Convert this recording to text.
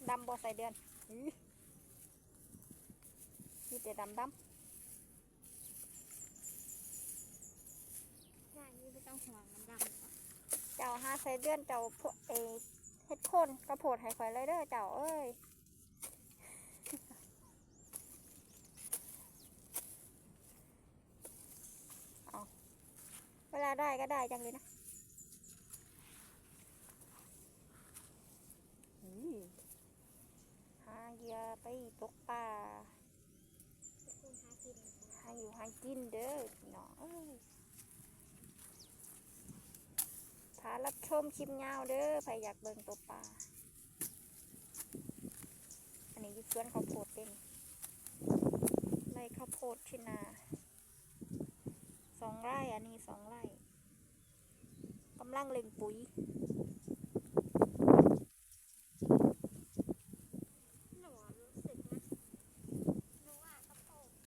ດຳບໍ່ໄສ້ເດືອນ? ອີ ມີແຕ່ດຳໆ. ໄດ້ຢູ່ ບໍ່ຕ້ອງຫ່ວງ ມັນດຳ. ເຈົ້າຫາໄສ້ເດືອນ ເຈົ້າ ເອີ ເຮັດໂຄນເຂົ້າໂພດໃຫ້ຂ້ອຍເລີຍເດີເຈົ້າເອີຍ. ເອົາ ເວລາໄດ້ກໍໄດ້ຈັງເລີຍນະ. ອື ຫາເຫຍື່ອໄປຕົກປາ ຫາຢູ່ຫາກິນເດີພີ່ນ້ອງເອີຍ. ຖ້າຮັບຊົມຄລິບຍາວເດີ ໃຜຢາກເບິ່ງຕົກປາ. ອັນນີ້ຢູ່ສວນເຂົ້າໂພດເດ້ ໄຮ່ເຂົ້າໂພດທີ່ນາ ສອງໄຮ່ ອັນນີ້ສອງໄຮ່ ກຳລັງເລັ່ງປຸ໋ຍ.